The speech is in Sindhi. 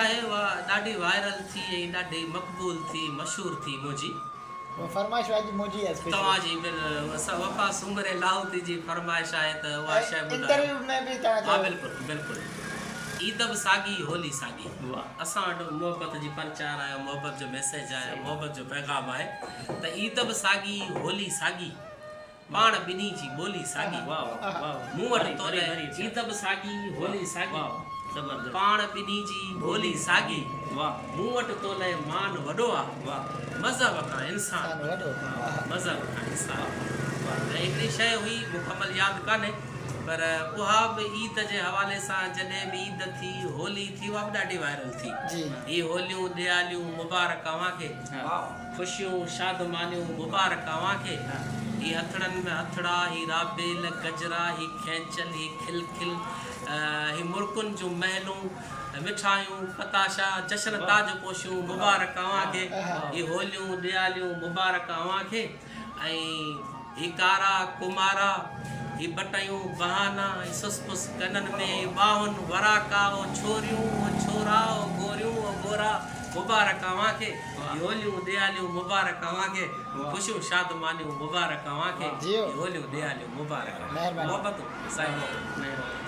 آهي اها ڏاڍي وائرل ٿي ۽ ڏاڍي مقبول ٿي مشهور ٿي منهنجي. اها فرمائش اڄ منهنجي آهي اسپيشل. توهان جي بل وفا سومري لاهوتي جي فرمائش آهي ته اها شيء ٻڌايو. انٽرويو ۾ به توهان چيو. ها بلڪل بلڪل عيد به ساڳي هولي ساڳي. اسان وٽ محبت جي پرچار آهي محبت جو ميسيج آهي محبت جو پيغام آهي ته عيد به ساڳي هولي ساڳي. پاڻ ٻنهي جي ٻولي ساڳي. مون وٽ تو لئه عيد به ساڳي هولي ساڳي. پاڻ ٻنهي جي ٻولي ساڳي. مون وٽ تو لئه مان وڏو آ. مذهب کان انسان وڏو. مذهب کان انسان وڏو. ۽ هڪڙي شيء هئي مڪمل ياد ڪانهي پر اها به عيد جي حوالي سان جڏهن به عيد ٿي هولي ٿي اها به ڏاڍي وائرل ٿي. هي هوليون ڏياليون مبارڪ اوهان کي. خوشيون شادمانيون مبارڪ اوهان کي. هي هٿڙن ۾ هٿڙا، هي رابيل، گجرا، هي کينچل، هي کل کل، هي مرڪن جون محلون، مٺايون، پتاشا، جشن تاج پوشيون مبارڪ اوهان کي. هي هوليون ڏياليون مبارڪ اوهان کي. ۽ هي ڪارا ڪمارا، هي بٽايون بهانا، هي سس پس ڪنن ۾، هي ٻانهن وراڪا، او ڇوريون، او ڇورا، او گوريون، او گورا، مبارڪ اوهان کي، هي هوليون ڏياليون مبارڪ اوهان کي، خوشيون شادمانيون مبارڪ اوهان کي، هي هوليون ڏياليون مبارڪ اوهان کي. محبتون سائين محبتون.